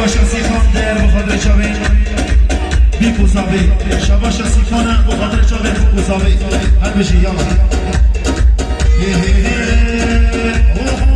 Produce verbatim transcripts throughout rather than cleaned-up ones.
Şabaşa Sîkan der bi xatirê çavên Bîk û Zavê. Şabaşa Sîkan e bi xatirê çavên Bîk û Zavê. Her bijî, yala. Ê, ê, ê, oho.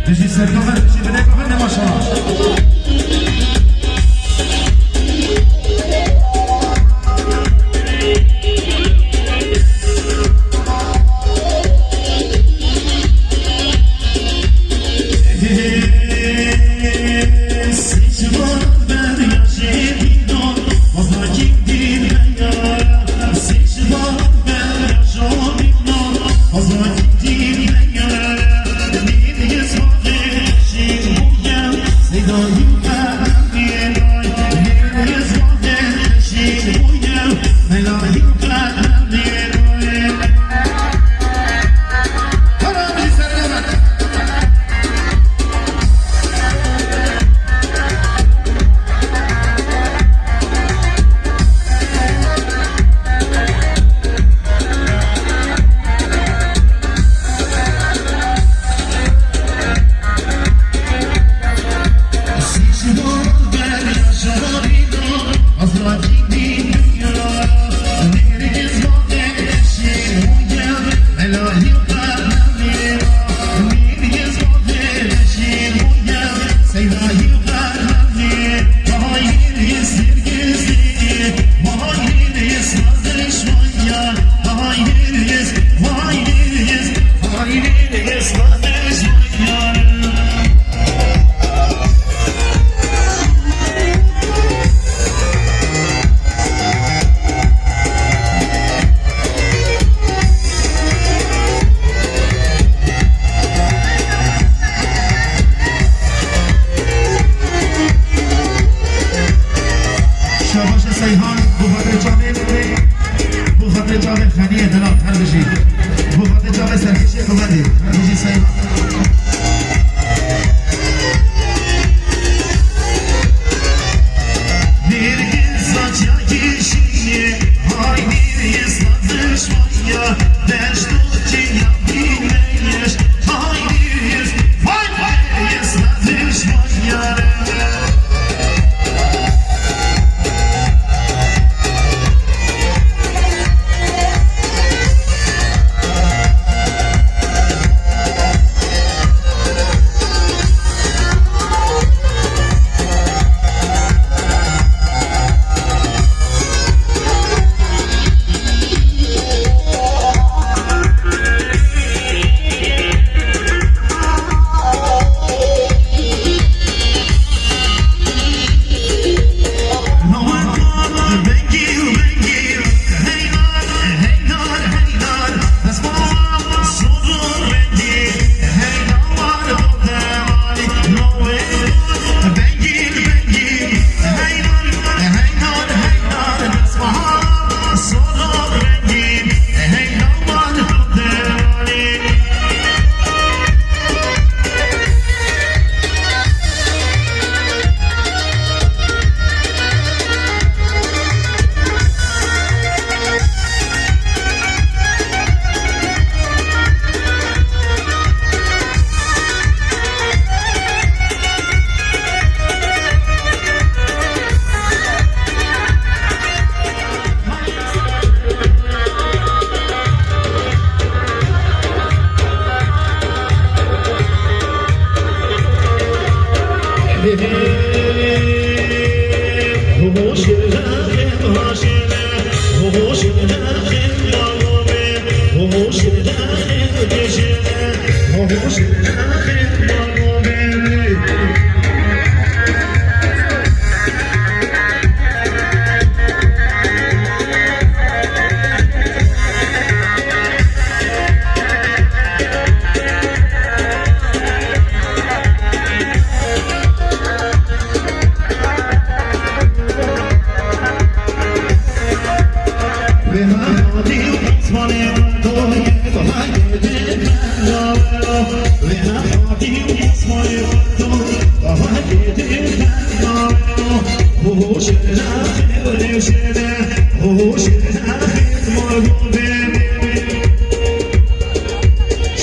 Dijî serkafin, dijî binêkafin ne maşallah.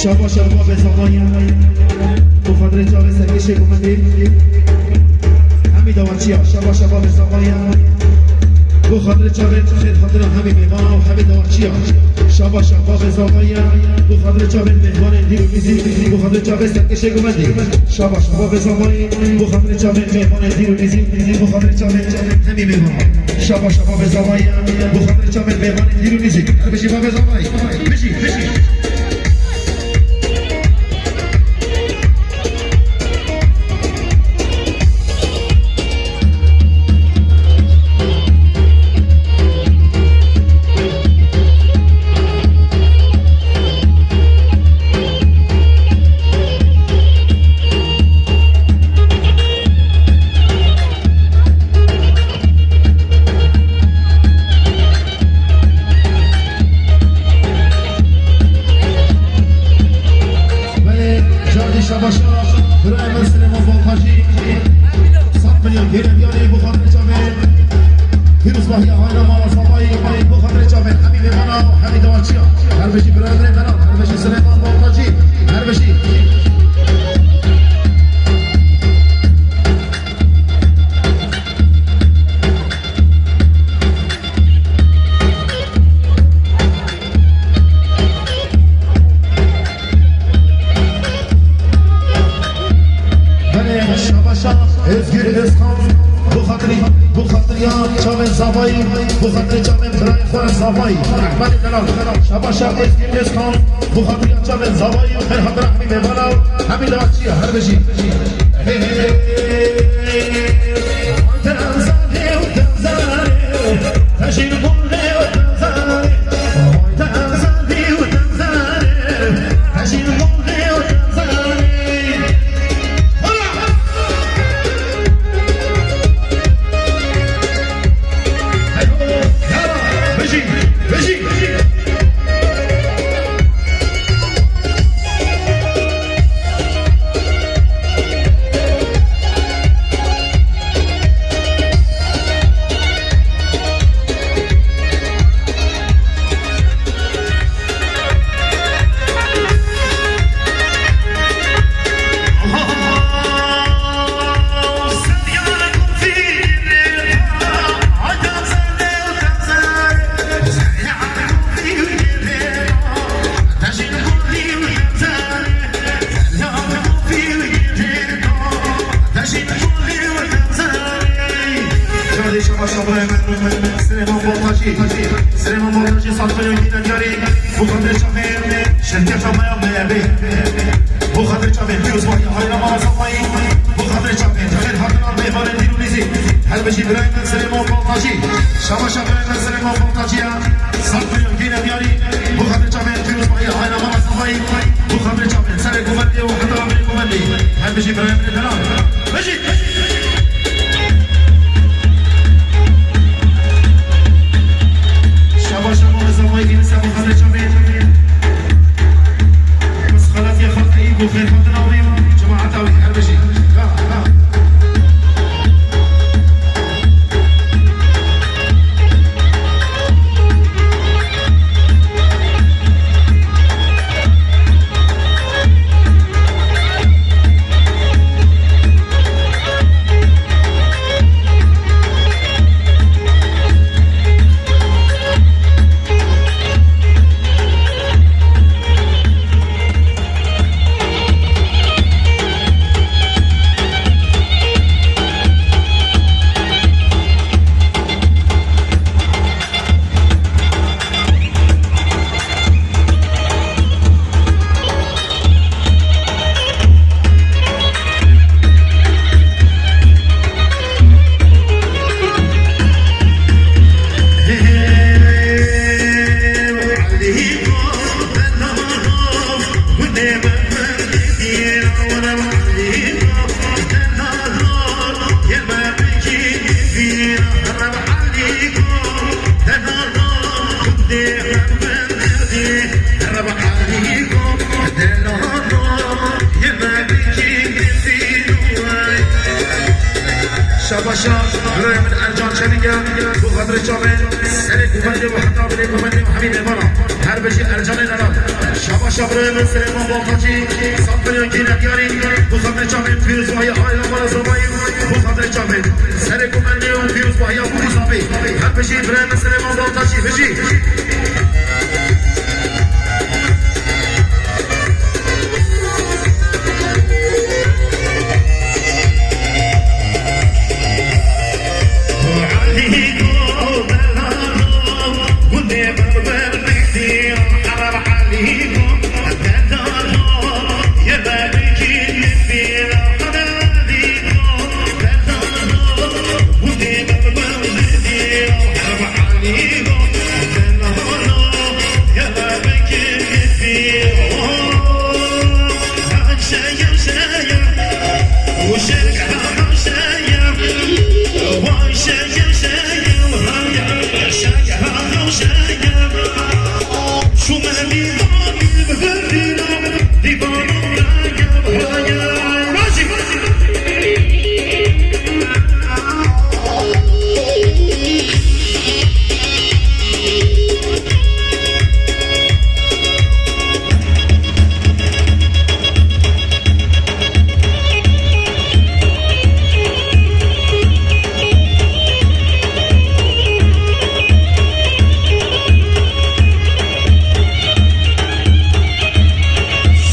Şaba şaba be zavaya. Bu xatirê çavê serkêşê gumendî. Hemî dawaçiya. Şaba şaba be zavaya. Bu xatirê çavê xêr xatira hemî mêvana û hemî dawaçiya. Şaba şaba be zavaya. Bu xatirê çavê mêvanê dîr û nîzî. Bu xatirê çavê serkêşê gumendî. Şaba şaba be zavaya. Bu xatirê çavê mêvanê dîr û nîzî. Bu xatirê çavê hemî mêvana. Şaba şaba be zavaya. Bu xatirê çavê mêvanê dîr û nîzî. Her bijî babe zavayî. Bijî, bijî. Belê, cardî şabaşa, birayê min Silêman Baltacî, sed milyon gêle diyarî bu xatirê çavê. Pîrozbahiya ayna mala Zavayî, bu xatirê çavê hemî mêvana, hemî dawaçiya. Her bijî birayê min Berat, her bijî Silêman Baltacî, her bijî. Belê, şabaşa Özgür Özkan, bu xatirî, bu xatiriya çavên Zavayî, bu xatirî çavên birayê xwe Zavayî. Ehmedê delal, şabaşa Özgür Özkan, bu xatiriya çavên Zavayî, her xatira hemî mêvana, hemî dawaçiya, her bijî. Hey, hey, hey. Şabaş şabaş Silêman Baltacî. Silêman Baltacî sed milyon gîne diyarî. Bu xatirê çavê şirketa me ya M Y B. Bu xatirê çavê pîrozbahiya ayna mala Zavayî. Bu xatirê çavê xêr hatina mêvanên dîr û nîzî. Her bijî birayê min Silêman Baltacî. Şabaş şabaş birayê min Silêman Baltacî ya. Sed milyon gîne diyarî. Bu xatirê çavê pîrozbahiya ayna mala Zavayî. Bu xatirê çavê serê gumendî û heta amê gumendî. Her bijî birayê min delal. Bijî, bijî. Şabaş, şabaş, Zavayî, Yunus, Abu Xalid Çavê. Biz xelatiyê xwe teyî ku xêrhatina wî û cemaeta wî her bijî. Ha, ha. Şabaşa, birayê min Ercan Çelîk e, bu xatirê çavê, serê kuvendê û heta bilê kuvendê û hemî mêvana. Her bijî Ercanê Neral. Şabaşa, birayê min Silêman Baltaçî, Safirya Gînediyarî, bu xatirê çavê, pîrozbahiya aîla mala Zavayî, bu xatirê çavê, serê kuvendê û pîrozbahiya bu Zavayî. Her bijî birayê min Silêman Baltaçî, bijî.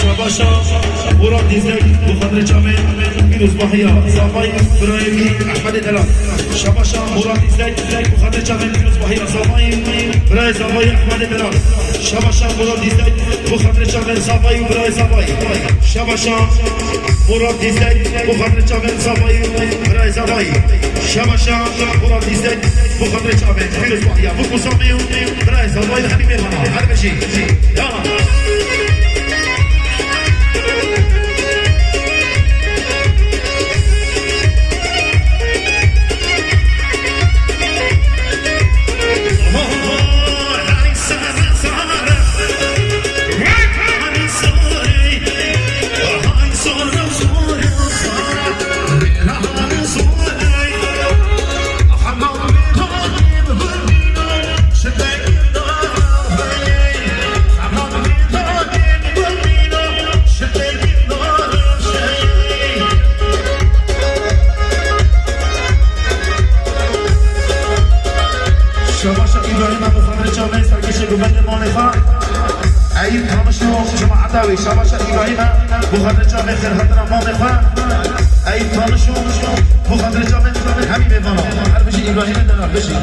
Şabaşa Murat Dizek, bu xatirê çavê pîrozbahiya Zavayî, birayê wî Ehmedê Delal. Şabaşa Murat Dizek, bu xatirê çavê pîrozbahiya Zavayî, birayê Zavayî Ehmedê Delal. Şabaşa Murat Dizek, bu xatirê çavê Zavayî û birayê Zavayî. Şabaşa Murat Dizek, bu xatirê çavê Zavayî, birayê Zavayî. Şabaşa Murat Dizek, bu xatirê çavê pîrozbahiya bu Zavayî û birayê Zavayî, hemî mêvana. Her bijî. Ya. Şabaşa Îbrahîm e, bu xatirê çavê serkêşê guvendê malê xwe. Eyüp Tanış û cemaeta wê. Şabaşa Îbrahîm e, bu xatirê çavê xêrhatina malê xwe. Eyüp Tanış û bu xatirê çavê hemî mêvana. Her bijî Îbrahîmê Delal, bijî.